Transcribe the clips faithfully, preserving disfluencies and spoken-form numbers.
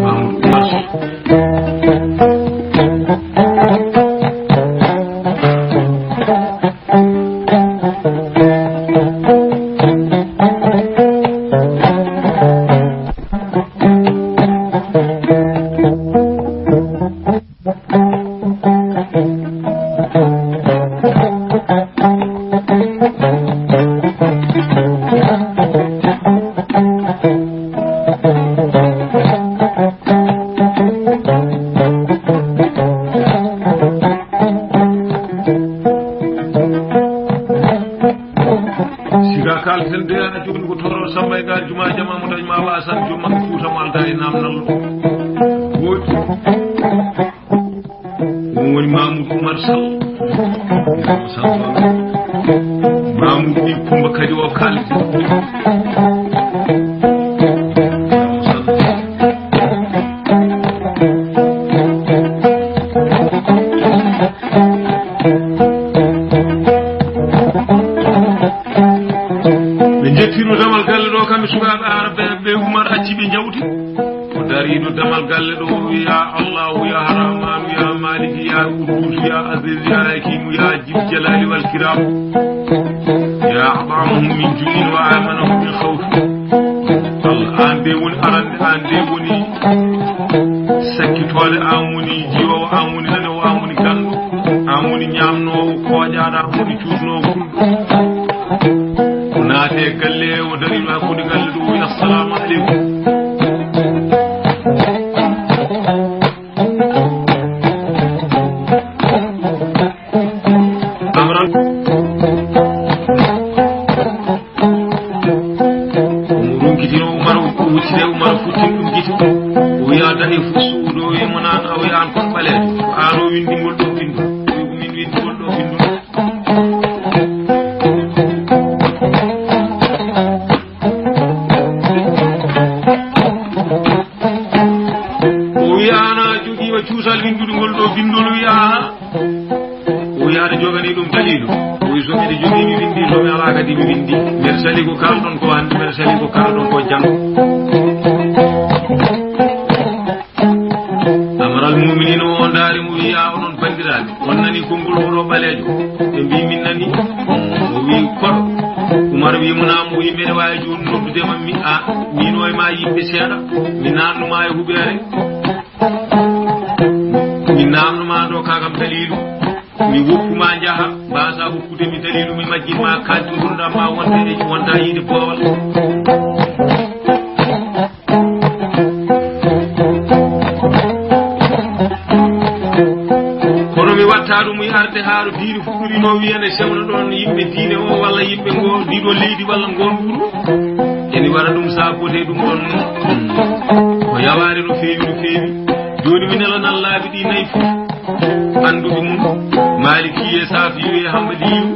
Mamadou Oumar Sow. Siga kaalten de, a jooni ko Tooro Samba e gaari Jumaa Jama mo tawi ma wa Asan Jom Makka Fuuta mo aldaa e naamnal. Woodi. Ɗum woni Mamoudou Oumar Sall. Mamoudou Ly Coumba kadi o kaaldi. Ɓe njettiino damal galle ɗo, kamɓe sukaaɓe Aaraɓe ɓe, Umar acci ɓe njawti. O dariino damal galle ɗo, o wi, "Ya Allahu, ya Rahmanu, ya Maliki, ya Quddus, ya Aziz, ya Hakimu, ya Jil Jalali wal Kiram, ya at'amahum min ju'in wa amanahum min khawf." Allah, an de woni arande, an de woni sakkitoore, an woni jiwowo, an woni nanewo, an woni ganndo, an woni ñaamnoowo, kooƴaaɗo, an woni cuusnoowo, kulɗo. O naati e galle, o dariino hakkunde galle ɗo, o wi, "Assalamu aleykum." Amran. Omo runkitino Umar, o wuccide Umar, futti ɗum gite. O wiya, "Daɗe fu suudo, o wi mo naan, a wiya an kon ɓaleejo. Ko an o winndi ngol ɗo binndol. O wi ko min winndi ngol ɗo binndol." O wiya, "An a jogiima cuusal winndude ngol ɗo binndol?" O wiya, "Aa." O wiya, "Aɗa joganii ɗum daliilu?" O wiya, "So miɗo jogii, mi winndi, so mi alaa kadi, mi winndi. Mbeɗa sali ko kaalɗon ko hannde, mbeɗa sali ko kaalɗon ko janngo." Amaral Muminina o ndaari mo, wiya, "Onon banndiraaɓe, on nanii konngol oɗo ɓaleejo?" Ɓe mbi, "Min nanii." O wi, "Koɗo?" Umar wi mo, "Naam." O wi, "Mbeɗa waawi jooni noddude ma, mi, a, miin o e ma yimɓe seeɗa, mi naamnu ma e huɓeere, mi naamnu ma ɗo ka kam daliilu, mi woppu ma njaha, mbaasa hokkude mi daliilu, mi majjin ma kaaldi nguurndam ma wonde e wonta yiide boowal." Kono mi watta ɗum e arde haa ɗo diine fuɗɗorino, wiyane sewna ɗon yimɓe diine o walla yimɓe ngo, ndi ɗo leydi walla ngon wuro. Eni waɗa ɗum sabote ɗum ɗon, mm, ko yawaare no feewi, no feewi. Jooni mi nelanan laabi ɗi nayi fof. Annduɓe mum, Maalikiye, Safiye, Hambaliyu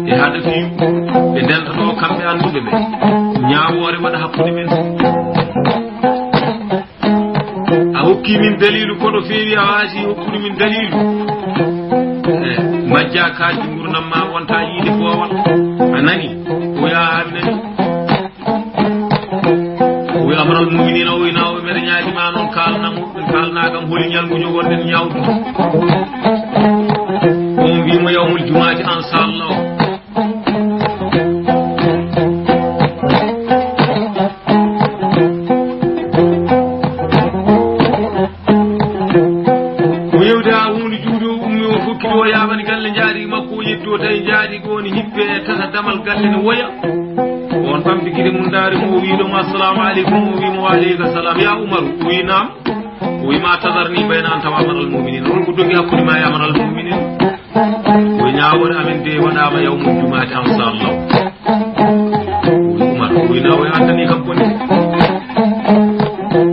e Hanafiyu, ɓe ndentotoo kamɓe annduɓe ɓe. Ñaawoore waɗa hakkunde men. A hokki min daliilu, kono feewi a waasi hokkude min daliilu. Eh, majja kaaldi nguurndam ma wonta yiide boowal. A nani? O wiya, "Haa mi nani." O wiya, "Amaral Muminina, o wiya, o mbeɗa ñaagi ma noon, kaalnam, kaalna kam holi ñalngu ñogorɗen ñawdu." On mbi mo, "Yawmul jumaati, inchallah." O yewti haa huunde juuɗe, o ummi, o fokkiti, o yaabani galle njaari makko, o yetto tawi njaari ko woni hippe e tata damal galle ne woya. On ɓamti gite mum, ndaari mo, o wii ɗum, "Assalamu aleykum." O wii mo, "Wa aleyka salam." "Ya Umaru?" O wii, "Naam." O wii, "Ma tazarni bayna anta wa amaral muminin." Hol ko dogi hakkunde ma e amaral muminin? O wii, "Ñaawoore amen de waɗaama yawmul jumaati, inchallah." O wii, "Umar." O wii, "Na o anndani kam bone.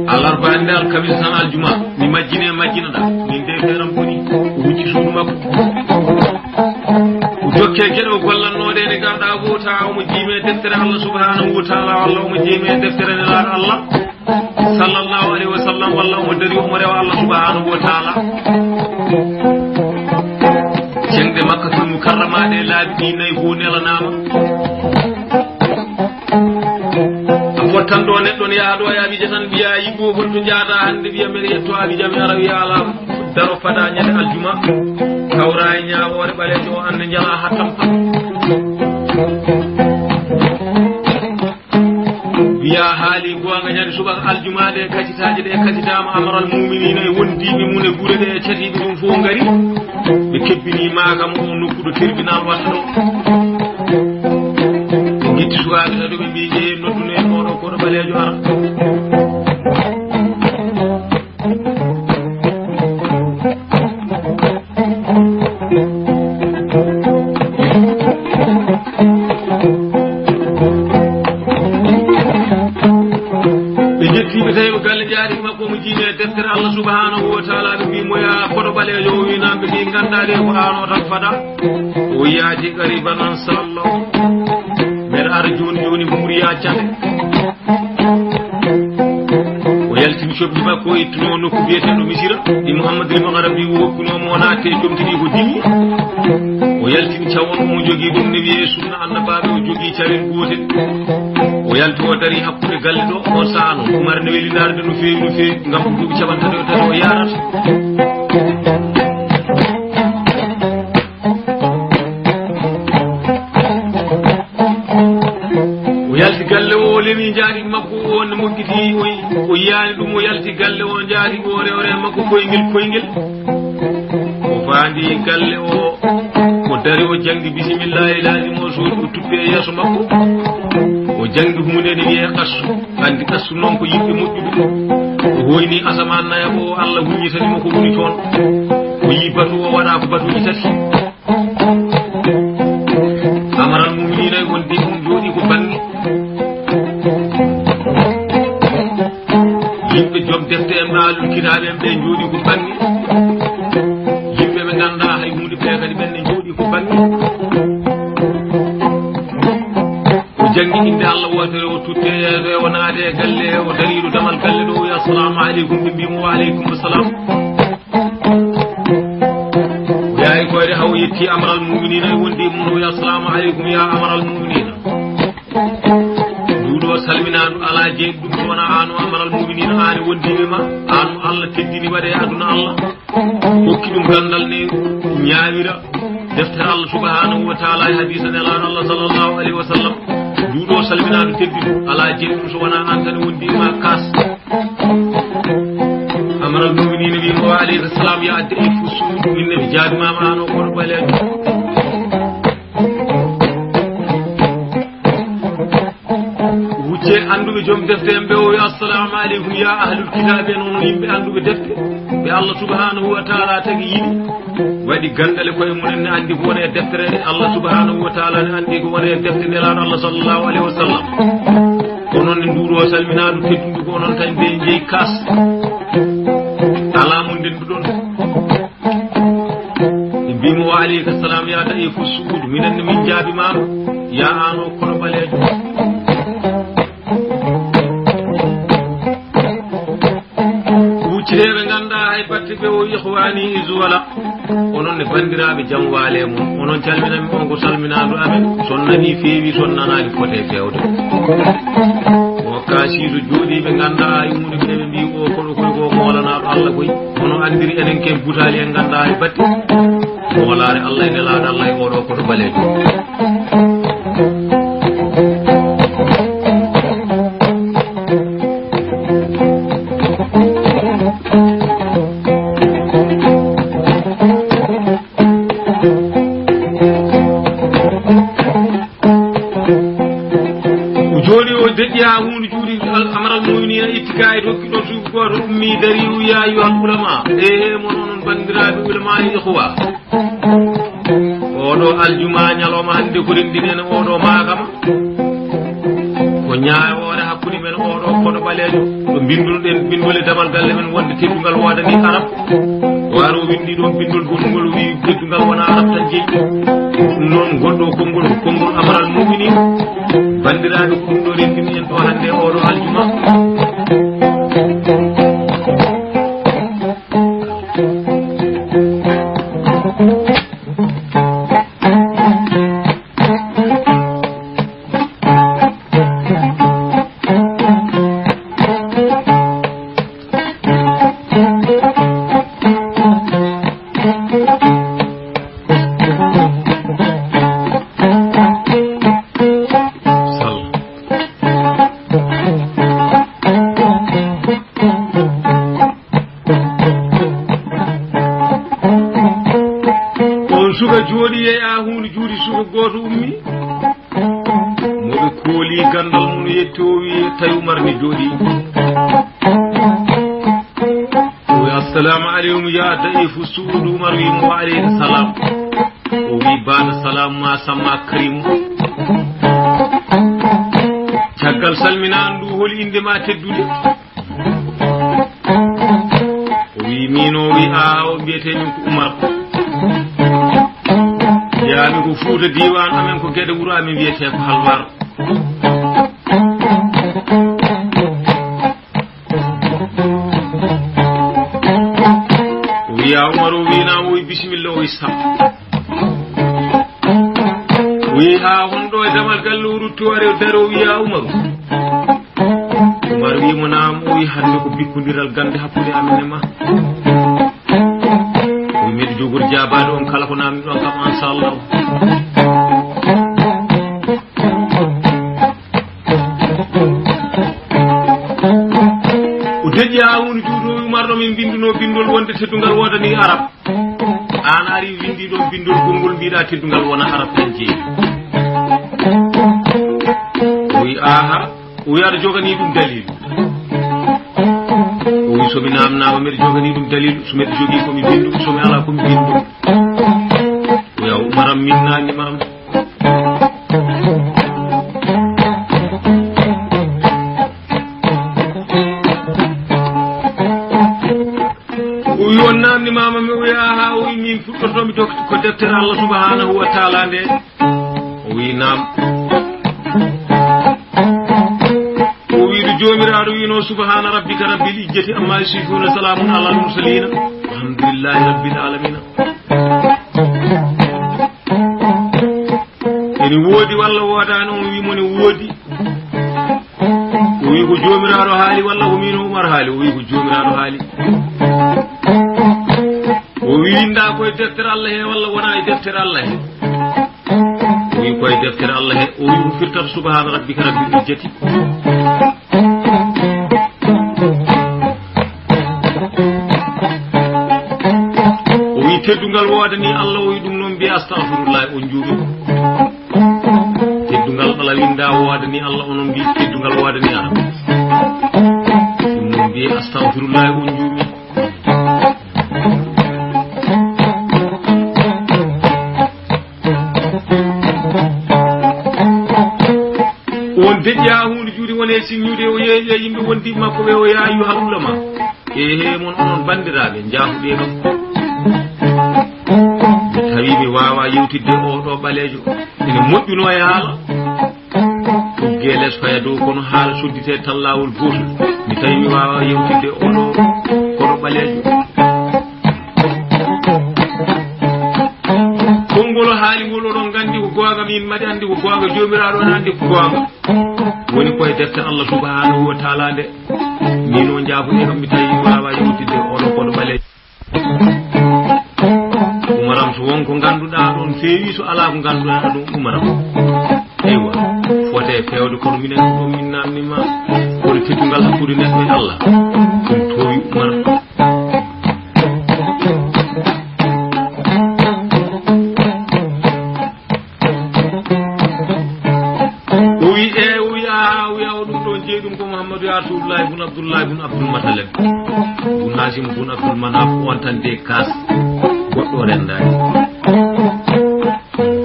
Alarba hannde, alkamisa tan, aljuma. Mi majjine, majjinoɗa. Min de feeram boni." O hucci suudu makko. O jokke geɗe o gollannoɗe nde garɗa wota omo jiime deftere Allah subhanahu wa taala, walla omo jiime deftere Nelaaɗo Allah sallallahu alaihi wa sallam, walla omo dari omo rewa Allah subhanahu wa taala. Ceŋɗe Makkatul Mukarrama ɗe laabi ɗi nayi fof nelanaama. Yaha ɗo e Abidjan tan mbiya yiɗɗo hol to njaata hannde, mbiya mbeɗa yetto Abidjan, mi ara wiya alaa, daro fada ñande aljuma, kawra e ñaawoore ɓaleejo o, annde njala haa tampa. Wiya haali goonga, ñande subaka aljuma ɗe kacitaaje ɗe kacitaama, Amaral Muminina e wondiiɓe mum e gure ɗe e catiiɓe ɗum fof ngari. Ɓe kebbini maaka mo o nokku ɗo tribunal watta ɗo. Ɓe ngitti sukaaɓe tato, ɓe mbi, "Njeye, noddune en oɗo koɗo ɓaleejo ara." Ɓe njetti, ɓe tawi mo galle jaari makko, mo jiimi e deftere Allah subhanahu wa taala, ɓe mbi mo, "Ya koɗo ɓaleejo o?" Wi, "Naam." Ɓe mbi, "Nganndaa de ko aan o tan fada." O yaadi qariban, an sallo. Mbeɗa ara jooni jooni, Muriya Cate. O yaltini coɓli makko, o ittuno nokku biyeteeɗo Misira, ɗi Muhammad Limon Arabi o hokkuno mo, o naatti e comti ɗi ko dimi. O yaltini cawon mo, o jogii ɗum ne wiyee sunna annabaaɓe, o jogii cawel gootel. O yalti, o dari hakkunde galle ɗo, o saano. Umar ne weli ndaarde no feewi, no feewi, ngam ko duuɓi capanɗe tati o tati o yarata. O yalti galle o, o lemi njaari makko o, ne moƴƴiti, o yi-, o yiyaani ɗum, o yalti galle o, njaari o, rewre makko koyngel koyngel. O faandi galle o, o dari, o janngi bisimillahi laazim, o soodi, o tuppi e yeeso makko. O janngi huunde ne wiyee qassu. Anndi qassu noon ko yimɓe moƴƴuɓe. O hoyni asamaan nayaɓo o, Allah huññitani mo ko woni toon. O yii batu o, waɗa ko batuuji tati. Amaral Muminina e wondiiɓe mum jooɗii ko bannge. Yimɓe joom defte en, ɓe ahlul kitaabe en, ɓe njooɗii ko bannge. Yimɓe ɓe nganndaa hay huunde, ɓe kadi ɓen ne njooɗii ko bannge. O janngi innde Allah wootere, o tutte e o naate e galle, o dariiɗo damal galle ɗo, o wiya, "Assalamu aleykum." Ɓe mbi mo, "Wa aleykum assalam." O yahi koyɗe haa o yetti Amaral Muminina e wondiiɓe mum, o wiya, "Assalamu aleykum ya Amaral Muminina." Nduɗo salminaandu alaa jeyɗo ɗum so wonaa aan o Amaral Muminina, aan e wondiiɓe ma, aan o Allah teddini waɗe e aduna Allah. Hokki ɗum ganndal ne ñaawira deftere Allah subhanahu wa taala e hadiisa Nelaaɗo Allah sallallahu alayhi wa sallam. Nduɗo salminaandu tedduɗo, alaa jeyɗo ɗum so wonaa aan tan e wondiiɓe ma kaas. Amaral Muminina wi mo, "Wa aleyka salam, ya adde e fusu, min ne mi jaabimaama aan o koɗo ɓaleejo." Wucce annduɓe joom defte en ɓe, o wi, "Assalamu aleykum ya ahlul kitaabe, en onon yimɓe annduɓe defte, ɓe Allah subhanahu wa taala tagi yiɗi." Waɗi ganndale koye mumen ne anndi ko woni e deftere Allah subhanahu wa taala, ne anndi ko woni e deftere Nelaaɗo Allah sallallahu alayhi wa sallam. Onon ne nduɗo salminaandu teddundu ko onon tan nde jeyi kaas. Alaa mo ndenduɗon. Ɓe mbi mo, "Wa aleyka salam ya da'ifu suud, minen ne min njaabimaama, ya aan o kono ɓaleejo." Wuccireeɓe nganndaa hay batte ɓe, o wi, "Ikhwani izuwala, onon ne banndiraaɓe, jam waale mon. Onon calminan mi on ko salminaandu amen. So nanii feewi, so nanaani fotee feewde." O kaasiiso jooɗiiɓe nganndaa hay huunde, ɓe ɓe mbi, "O koɗo koy ko moolanaaɗo Allah koy. Hono anndiri enen ken butaali en nganndaa hay batte." Moolaare Allah e Nelaaɗo Allah e oɗo koɗo ɓaleejo. O jooɗi, o deƴƴi haa huunde juuɗe, Al-, Amaral Muminina itti kaayit, hokki ɗo suudu gooto, ummi dari, o wi, "Ya ayyuhal ulama, e he mon onon banndiraaɓe ulama e ikhwa. Oɗo aljuma ñalawma hannde ko renndini en oɗo maakama. Ko ñaawoore hakkunde men oɗo koɗo ɓaleejo. Ɗo mbinndunoɗen binndol e damal galle men wonde teddungal woodani Arab." O ari o winndi ɗoon binndol goɗngol, o wi, "Teddungal wona Arab tan jeyi." Ɗum noon ngol ɗo konngol, konngol Amaral Muminina. Banndiraaɓe, ko ɗum ɗo renndini en ɗo hannde oɗo aljuma. Hooli gandal mum, yetti, o wi tawi Umar ne jooɗi. O wi, "Assalamu aleykum ya da'ifu suudu." Umar wi mo, "Wa aleykum salam." O wi, "Baada salam ma samma karimu." Caggal salminaandu ndu, holi innde ma teddude? O wi, "Min o wi a o mbiyetee min ko Umar. Jeyaami ko Fuuta diiwaan amen ko Gede wuro amen wiyetee ko Halwar." O wi, "Ya Umar," o wi, "Naam." O wi, "Bisimilla." O wi, "Sam." O wi, "Haa honɗo e damal galle o rutti o ari o dari?" O wi, "Ya Umaru." Umar wi mo, "Naam." O wi, "Hannde ko bikkondiral gannde hakkunde amen e ma." O wi, "Miɗo jogori jaabaade on kala ko naamni ɗon kam, inchallah." O deƴƴi haa woni juuɗe, o wi, "Umar, ɗo min mbinnduno binndol wonde teddungal woodani Arab. Aan ari winndi ɗon binndol gonngol mbiɗa teddungal wona Arab tan jeyi." O wi, "Aha." O wi, "Aɗa jogani ɗum dalilu?" O wi, "So mi naamnaama, miɗo jogani ɗum dalilu. So miɗo jogii ko mi binndu, so mi alaa ko mi binndu." O wi, "Awa, Umaram, min naamni ma am." O wi, "On naamni ma am?" O wi, "Aha." O wi, "Min fuɗɗortoomi jokki ko deftere Allah subhanahu wa taala nde." O wi, "Naam." O wi, "Ɗo Joomiraaɗo wino, subhana rabbika rabbil izzati amma yasifuna, salamun alal mursalina, walhamdulillahi rabbil alamina." Ene woodi walla woodaani? On wi mo ne woodi. O wi, "Ko Joomiraaɗo haali walla ko min Umar haali?" O wi, "Ko Joomiraaɗo haali." O wi, "Winnda koye deftere Allah he walla wona e deftere Allah he?" O wi, "Koye deftere Allah he." O wi, "Ko firtata subhana rabbika rabbil izzati?" O wi, "Teddungal woodani Allah." O wi, "Ɗum noon mbiye astahfirullah, on njuumi." Teddungal ɓala winnda woodani Allah, onon mbi teddungal woodani Arab. Ɗum noon mbiye astahfirullah, on njuumi. On deƴƴi haa huunde juuɗe woni e siññude, o yeeƴi e yimɓe wondiiɓe makko ɓe, o yaa ayyuhal ulama. Ehe, mon onon banndiraaɓe, njaafuɗe kam. Mi tawi mi waawaa yewtidde oo ɗoo ɓaleejo. Ene moƴƴuno e haala. Tuggee les faya dow, kono haala sodditee tan laawol gootol. Mi tawi mi waawaa yewtidde oo ɗoo koɗo ɓaleejo. Konngol o haali ngol, oɗon nganndi ko goonga, min mbaɗi anndi ko goonga, Joomiraaɗo ene anndi ko goonga. Woni koye defte Allah subhanahu wa taala nde. Min o njaafuɗe kam, mi tawi mi waawaa yewtidde oo ɗoo koɗo ɓaleejo. Umaram, so won ko ngannduɗaa ɗoon feewi, so alaa ko ngannduɗaa ɗoon, umaram. Eywa, fotee feewde, kono minen ko ɗoon min naamni ma, kono teddungal hakkunde neɗɗo e Allah, ɗum toowi umar. O wi, e, o wi, a, o wi, awa ɗum ɗo jeyi ɗum ko Mouhammadu ya Rasulullahi bun Abdullahi bun Abdul Muttalib. Bun Hashim bun Abdul Manaf, on tan de kas goɗɗo o rendaani.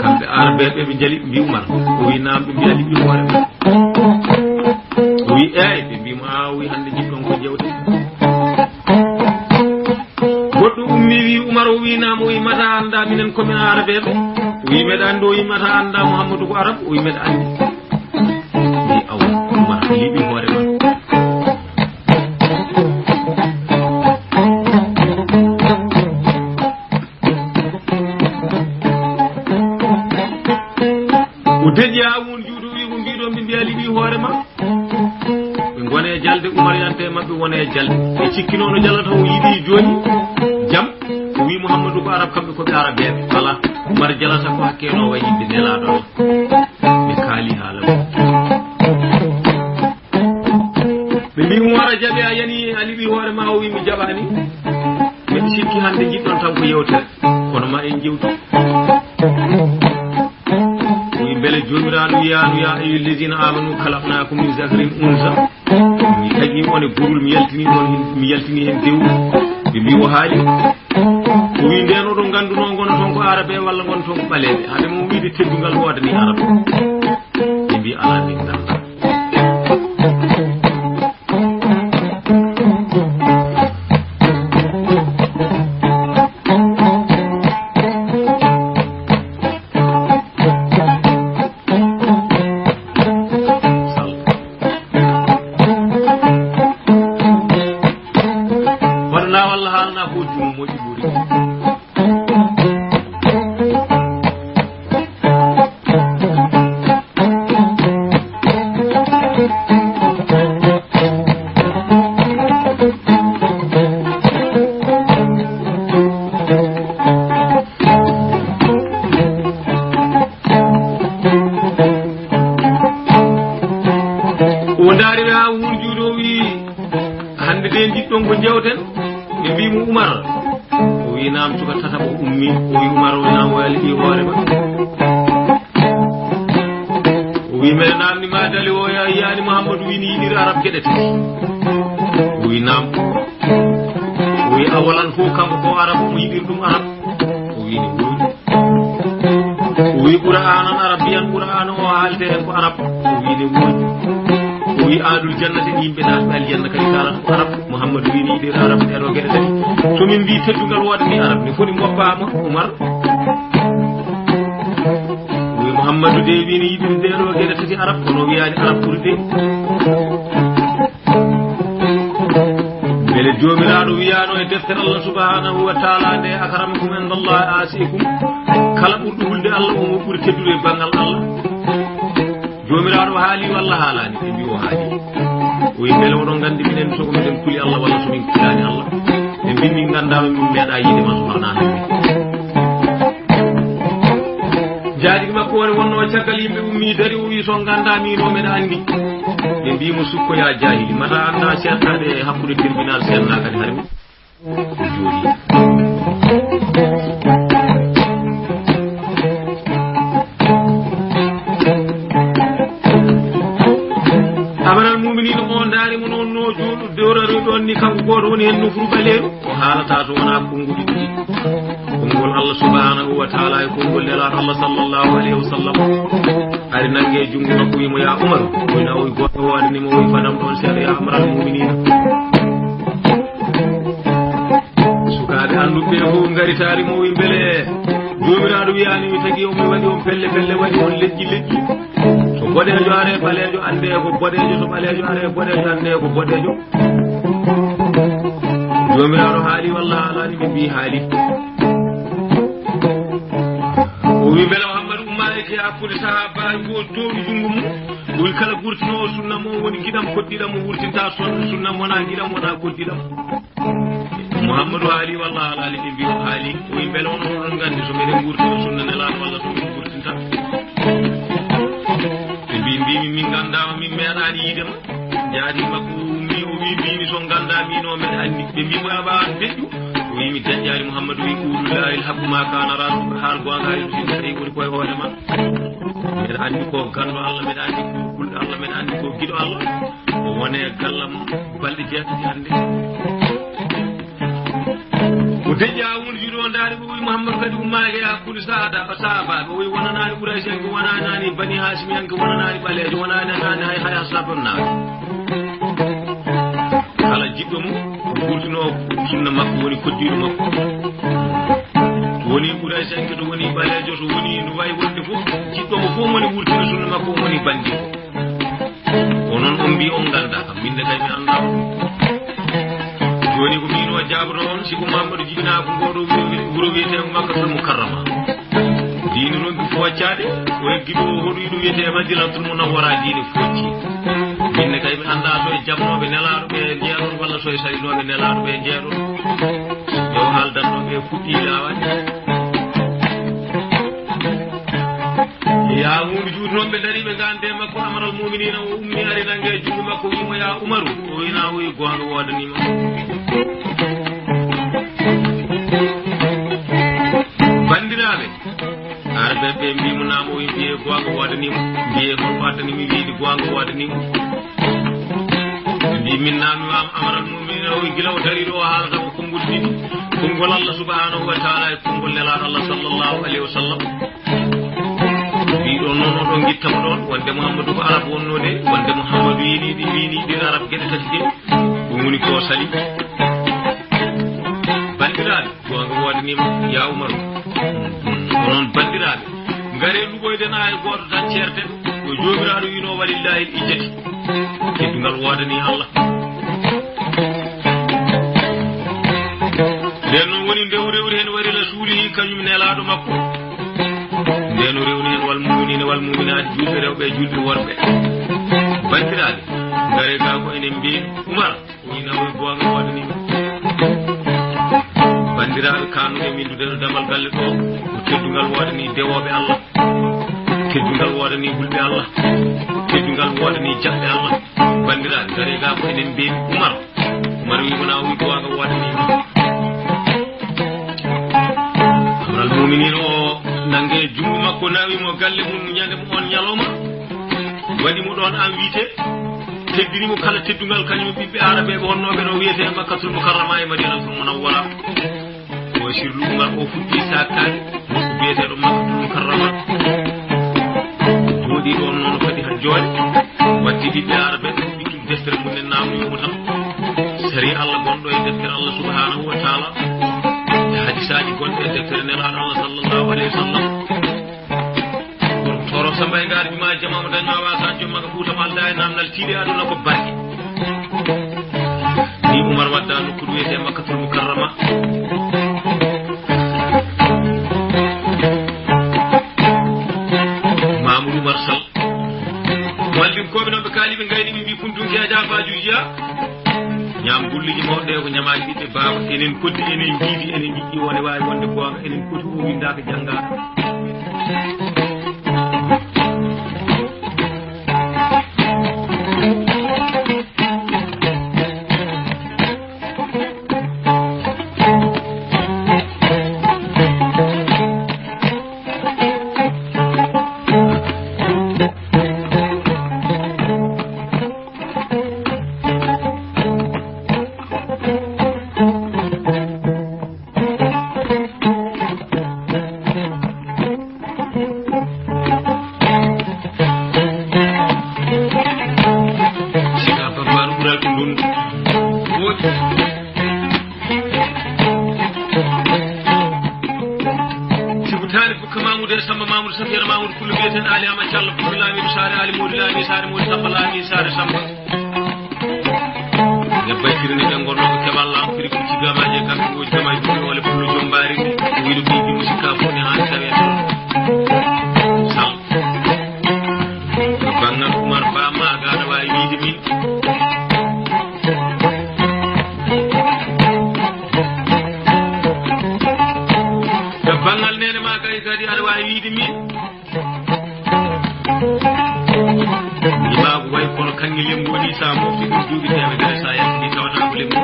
Kamɓe Arabeeɓe ɓe njali mbi Umar. O wi, naam, ɓe mbiya liɓi hoore ma. O wi, eey, ɓe mbi mo, a, o wi, hannde njiɗɗon ko jewte. Goɗɗo ummi wi Umar, o wi, naam, o wi, mata annda minen ko min Arabeeɓe. O wi, meɗa anndi, o wi, mata annda Muhammadu ko Arab, o wi, meɗa anndi. Wi, aw, Umar, liɓi hoore ma. O deƴƴi haa won juuɗe, o wi, ko mbiɗon ɓe mbiya liɓi hoore ma. Ɓe ngone e jalde, Umar yante e maɓɓe wona e jalde. Ɓe cikkino no jalata, o yiɗi jooni jam. O wi Muhammadu ko Arab, kamɓe ko ɓe Arabeeɓe. Ala, Umar jalata ko hakke no wa yiɗde Nelaaɗo Allah. Ɓe kaali haala ɗum. Ɓe mbi Umar a jaɓi, a yani, a liɓi hoore ma, o wi mi jaɓaani. Miɗo sikki hannde njiɗɗon tan ko yewtere. Kono ma en jewtu. O wi mbele Joomiraaɗo wiyaano, "Yaa ayyuha alladina amanu, khalaqnakum min zakarin unsa." Mi tagi on e gorol, mi yaltini on, mi yaltini hen dewu. Ɓe mbi o haali. O wi, "Nden oɗon ngannduno ngon ton ko Arabe walla ngon ton ko ɓaleeɓe? Haade mo wiide teddungal woodani Arabe." Ɓe mbi, "Alaa, min nganndaa." Waɗanaa walla haalnaa ko juum moƴƴi ɓuri. O ndaari ɓe haa wurjuude, o wii, "Hannde de njiɗɗon ko njewten?" Ɓe mbii mo, "Umar." O wii, "Naam." Cuka tataɓo ummi, o wii, "Umar, o naam o yalti hoore ma?" O wii, "Mbeɗa naamni ma dali o ya-, yiyaani Muhammadu wii ne yiɗiri Arab geɗe tati." O wii, "Naam." O wii, "Awalan fof kanko ko Arab, omo yiɗiri ɗum Arab?" O wii, "Ne wooɗi." O wii, "Qur'aanan Arabiyyan, Qur'aana o haalte en ko Arab?" O wii, "Ne wooɗi." O wii, "Ahlul jannati, yimɓe naatɓe aljanna kadi kaalata ko Arab?" Muhammadu wii, "Ne yiɗiri Arab, ɗee ɗoo geɗe tati. So min mbii teddungal woodani Arab, ne foti moppaama, Umar." O wii, "Muhammadu de wii ne yiɗiri ɗee ɗoo geɗe tati Arab, kono o wiyaani Arab ɓuri de." Mbele Joomiraaɗo wiyaano e deftere Allah subhanahu wa taala nde, "Akramakum indallahi aasikum." Kala ɓurɗo hulde Allah, o mo ɓuri teddude e banngal Allah. Joomiraaɗo haali walla haalaani? Ɓe mbii o haali. O wi, "Mbele oɗon nganndi minen so ko miɗen kuli Allah walla so min kulaani Allah?" Ɓe mbii, "Min nganndaa, min meeɗaa yiide ma subhanahu wa taala." Jaatigi makko o wonnoo caggal yimɓe ummii dari, o wi, "So nganndaa miin o meɗa anndi." Ɓe mbii mo, "Sukko yaa jaahili, mata anndaa seeɗtaade e hakkunde tribunal seenna kadi hari o jooɗii." Amiral Muuminiina o ndaari mo noon no jooɗu dewraroy ɗoon ni, kanko gooto woni heen nofru ɓaleeru. O haalata so wonaa konnguɗi ɗiɗi. Konngol Allah subhanahu wa taala e konngol Nelaaɗo Allah sallallahu alayhi wa sallam. Ari nannge junngo makko, wi mo, "Yaa Umar." O wi, "Naam." O wi, "Goɗɗo hoore ni mo." O wi, "Fadam ɗoon seeɗa, yaa Amiral Muuminiina." Sukaaɓe annduɓe ɓe fof ngari taari mo, o wi, "Mbele Joomiraaɗo wiyaani mi tagi on, mi waɗi on pelle pelle, waɗi on leƴƴi leƴƴi? So boɗeejo are ɓaleejo, anndee ko boɗeejo, so ɓaleejo are boɗeejo, anndee ko boɗeejo." Joomiraaɗo haali walla haalaani? Ɓe mbii haali. O wi, "Mbele Muhammadu ummaaki e hakkunde sahaabaaji o toowi junngo mum?" O wi, "Kala gurtinoowo sunna mo woni giɗam, koɗdiɗam mo wurtinta son-, sunna mo wonaa giɗam, wonaa koɗdiɗam." Muhammadu haali walla haalaani? Ɓe mbii o haali. O wi, "Mbele onon oɗon nganndi so meɗen gurtina sunna Nelaaɗo walla so min gurtinta?" Ɓe mbii, "Mbii min, min nganndaama, min meeɗaani yiide ma." Jaati makko ummi, o wi, "Mbiimi so nganndaa miin o meɗa anndi." Ɓe mbii mo, "Aba an deƴƴu?" O wi, "Mi deƴƴaani." Muhammadu wi, "Qulu lillahil haqqu ma kana rasul, haal goonga hay ɗum tawi woni koye hoore ma. Mbeɗa anndi ko ganndo Allah, mbeɗa anndi ko kulɗo Allah, mbeɗa anndi ko giɗo Allah. Wone gallam balɗe jeetati hannde." O deƴƴa wondude o ndaari, o wi, "Muhammadu kadi ummaaki e hakkunde sahaada-, sahaabaaɓe?" O wi, "Wonanaani Quraysh en ko, wonanaani Bani Haashim en ko, wonanaani ɓaleejo, wonanaani hay, hay Ashaabun Nabi. Kala jiɗɗo mo, o gurtinoo sunna makko, woni koɗdiiɗo makko. Woni Quraysh en ko, to woni ɓaleejo, so woni no wayi wonde fof, jiɗɗo mo fof woni wurtina sunna makko, woni banndi ko." Onon on mbii on nganndaa kam, min de kay mi anndaa on. Jooni ko miin o jaaboto on, si ko Muhammadu jibinaa ko ngoo ɗoo wuro, wuro wiyeteengo Makkatul Mukarrama. Diine ronki fooccaade, o eggi ɗo o hoɗoyi ɗo wiyetee Madinatul Munawwara, diine foocci. Min ne kay mi anndaa so e jaɓnooɓe Nelaaɗo ɓe njeeɗon walla so e salinooɓe Nelaaɗo ɓe njeeɗon. Yo haaldanno ɓe fuɗɗii laawaade. Yaa huunde juuti noon ɓe ndarii ɓe ngande makko, Amiral Muuminiina o ummi ari nannge junngo makko, wii mo, "Yaa Umaru." O wii, "Naa o wii goonga woodanii ma." Banndiraaɓe, ara Ɓe mbi mo naamo, o mbiye goonga woodanii mo. Mbiye kon ko addani mi wiide goonga woodanii mo. Ɓe mbi min naami waam amaral mu'miniina o gila o darii ɗo o haalata ko konngol ɗiɗi, konngol Allah subhanahu wa taala e konngol nelaaɗo Allah sallallahu alayhi wa sallam. Mbiɗo noon oɗon ngitta mo ɗoon wonde Muhammadu ko Arab wonnoo de, wonde Muhammadu yiɗi ɗi, wiini ɗi Arab geɗe tati ɗe. Ɗum woni ko sali. Banndiraaɓe, goonga woodanii ma, yaa Umaru. Onon banndiraaɓe, ngaree luɓoyden aaya gooto tan ceerten. Ko Joomiraaɗo wiinoo, "Walillahil izzati." Teddungal woodanii Allah. Nden noon woni nde o rewri heen, "Wa li rasuulihi", kañum nelaaɗo makko. Nden o rewri heen, "Wal mu'miniina wal mu'minaati", juulɓe rewɓe e juulɓe worɓe. Banndiraaɓe, ngaree gaa ko enen mbiyen Umar. O ina o goonga woodanii. Banndiraaɓe, kanuɗen windude no damal galle ɗo, ko teddungal woodanii dewooɓe Allah, teddungal woodanii hulɓe Allah, teddungal woodanii jaɓɓe Allah. Banndiraaɓe, ngaree gaa ko enen mbeewi Umar. Umar wi mo na o wi goonga woodanii. Amral mu'miniin o nange junngo makko, nawi mo galle mum ñande mo on ñalawma, waɗi mo ɗoon an wiite. Teddini mo kala teddungal, kañum e ɓiɓɓe Aarabeeɓe wonnooɓe ɗo wiyetee Makkatul Mukarrama e Madinatul Munawwara. O sirlu Umar o fuɗɗi saaktaade nokku biyeteeɗo Makkatul Mukarrama. Jooɗii ɗoon noon kadi haa jooni, watti ɓiɓɓe Aarabeeɓe fuɗɗi tun deftere mum en naamuyo mo tan. Sari Allah gonɗo e deftere Allah subhanahu wa taala, e hadisaaji gonɗi e deftere Nelaaɗo Allah sallallahu alayhi wa sallam. Gorko Tooro Samba e Ngaari Jumaa Jamaama dañma waasa jom maga Fuuta Maal da e namdal tiiɗe aduna ko barke. Ni Umar wadda nokku ɗo wiyetee Makkatul Mukarrama. Mamoudou Umar Sall. Mallinkooɓe noon ɓe kaali ɓe ngayni ɓe mbi kuntunki a jaafa juujiya. Ñaam gulluji mawɗi ɗe ko ñamaaji ɓiɓɓe baaba. Enen koddi, enen njiidi, enen njiɗɗi wone waawi wonde goonga. Enen poti o winndaaka janngaaka. Sika Babaru ɓural ko ndun. Woodi. Sibu taali bukka Mamoudou e Samba Mamoudou Safiyara Mamoudou Pullo mbiyeteeɗo Ali Amadou Thiallo Pullo Laami Saare Ali Modou Laami Saare Modou Samba Laami Saare Samba. Nde baytiri ne ɓe ngonnoo ko keɓal laamu firi ko ciggamaaji e kamɓe woji gamaji ɗum wole pullo joom mbaari ni. Ko wiɗo ɓiydi mo sikka fof ne haani tawee toon. Sal. Ko banngal Umar Ba maaga aɗa waawi wiide min. Ko banngal neene maa kay kadi aɗa waawi wiide min. Ndimaagu way kono kaŋŋe lemmboɗi, sa mofti ɗum duuɓi teemedere, sa yaltini tawata ko lembo.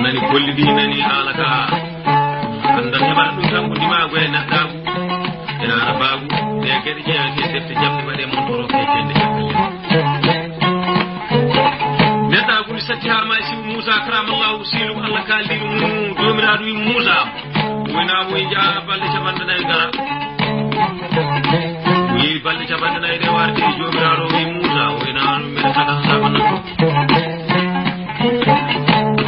Nani kolli ɗi, nani haala ka. Anndan heɓata ɗum tan ko ndimaagu e naɗɗaagu. Ena ara baagu, ɗe geɗe jeyaa e defte jaɓɓe waɗe montoro kecende. Neɗɗaagu ndi satti haa maayi sibu Muusa karamallahu siilu Allah kaaldi ɗum Joomiraaɗo wi Muusa, wona mo e jaa balɗe capanɗe nayi ngara. O yeewi balɗe capanɗe nayi ɗe warde e Joomiraaɗo wi Muusa, wona ɗum mbeɗa taga saaba nanɗo.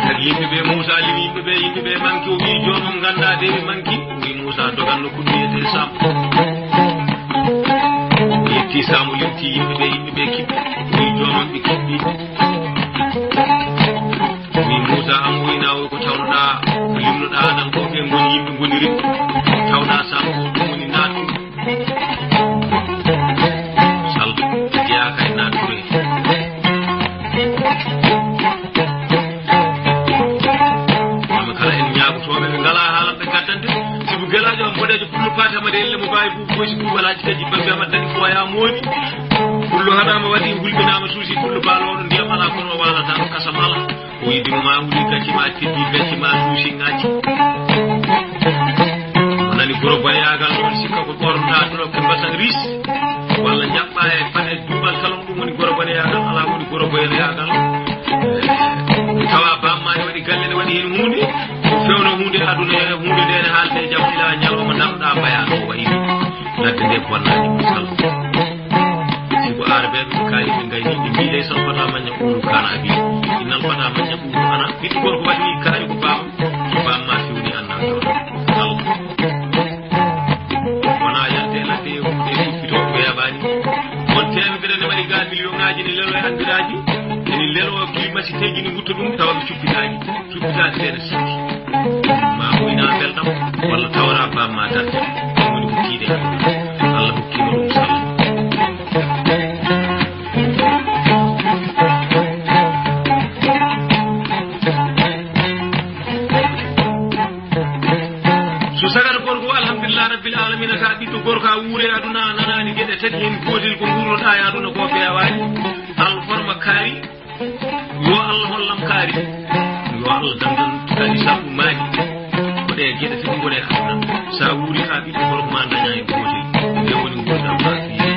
Kadi yimɓe ɓe, Muusa limi yimɓe ɓe, yimɓe ɓe manki, o wi joomam ngannda de ɓe manki. Wi Muusa dogan nokku ɗo wiyetee Sam. O yetti Sam, o limti yimɓe ɓe, yimɓe ɓe kiɓɓi. Wi joomam ɓe kiɓɓi. Wi Muusa an o ina o ko tawnoɗa, ko limnoɗa anan ko ɓe ngoni yimɓe ngoniri. Tawɗa Sam ko ɗum woni naatɗum. Sal, jeyaaka e naattude. Kamɓe kala en ñaagotooɓe ɓe ngalaa haalanɓe gaddante, sibu gelaajo am boɗeejo pullo paati Amadu Elle mo baawi buubu boysi buubalaaji taji bambi Amadu daɗi fooyaa mooni. Pullo haɗaama waɗi hulɓinaama suusi pullo baalooɗo ndiyam alaa kono o waalata ɗo kasam alaa. O yiɗi mo maa wuli gacce maa teddi gacce maa duusi ŋaaji. O nani goro boyaagal noon sikka ko ɓornaa ɗo ke mbasan ris. Walla jaɓɓa e paɗe duuɓal kala ɗum woni goro boyaagal alaa woni goro boyaagal. Tawa bamma ne waɗi galle ne waɗi heen huunde. Ko fewno huunde aduna e huunde nde ne haalde jam ila ñalawma daroɗaa mbayaa no wayi. Ladde nde bonnaani misal. Sibu aarabeeɓe ɓe kaali ɓe ngayni ɓe mbii leysa alfata mañña ɓuuru kaana abi. Inna alfata mañña ɓuuru ana. Ɓiɗɗo gorko waɗi kaari ko baam. Ko baam ma fewni anna jooɗo. Wona yalte ladde e huɗe huɓɓito weeɓaani. Won teemedere ne mari gaa miliyonaaji ne lelo e andiraaji. Ene lelo kilimasi teji ne ngutta ɗum tawa ɓe cuppitaaji. Cuppitaade seeɗa sikki. Ma huyna belɗam walla tawra bamma darde. Ɗum woni ko kiide Allah hokkima ɗum salla. So sagata gorko alhamdulillah rabbil alamina ka ɓiɗɗo gorko a wuure aduna a nanani geɗe tati hen gotel ko ngurnoɗa e aduna ko feewani. Alforma kaari. Yo Allah hollam kaari. Yo Allah dandan kaari sabu maani. Ko ɗe geɗe tati ngone aduna. Sa wuuri ka ɓiɗɗo gorko ma daña e gotel. Nde woni ngurdam ma fiye.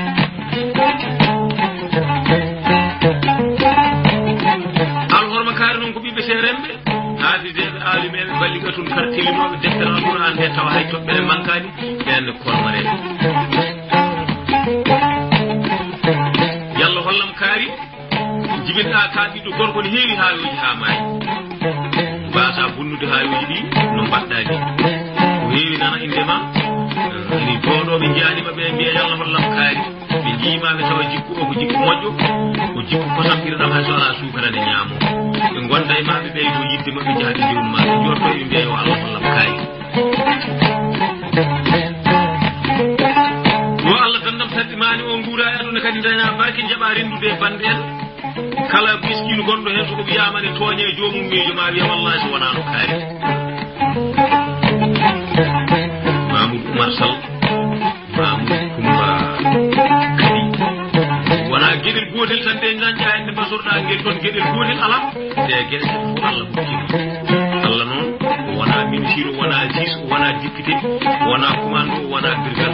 Alhorma kaari noon ko ɓiɓɓe seeremɓe. Haafideeɓe, aalimeeɓe, balligatun kar telimooɓe deftere Alquraan nde tawa hay toɓɓere mankaani, ɓeen ne kormareeɓe. Yalla hollam kaari, jibinɗaa ka ɓiɗɗo gorko ne heewi haayooji haa maayi. Mbaasa bonnude haayooji ɗi no mbaɗɗaa ni. Ko heewi nana innde ma, ene jooɗoo ɓe njiyaani ma ɓe mbiya yalla hollam kaari. Ɓe njiimaɓe tawa jikku o ko jikku moƴƴo, ko jikku kosam ɓirɗam hay so alaa suukara nde ñaamo. Ɓe ngonda e maɓɓe ɓeydo yidde maɓɓe jaha ɓe jewum maɓɓe jorto ɓe mbiya yo Allah hollam kaari. Yo Allah dandam sarɗi mani o nguura e aduna kadi daña barke jaɓa rendude e bande en. Kala miskino gonɗo hen so ko wiyama ne tooñe joomum miijo ma wiya wallahi so wonano kaari. Mamoudou Oumar Sall. Mamoudou Coumba Kadi. Wona geɗel gotel tan nde dañƴa hannde mbasorɗa ngel ɗon geɗel gotel ala. Nde geɗe tati fof Allah hokkima. Allah noon wona ministre, wona juge, wona député, wona commando, wona brigade.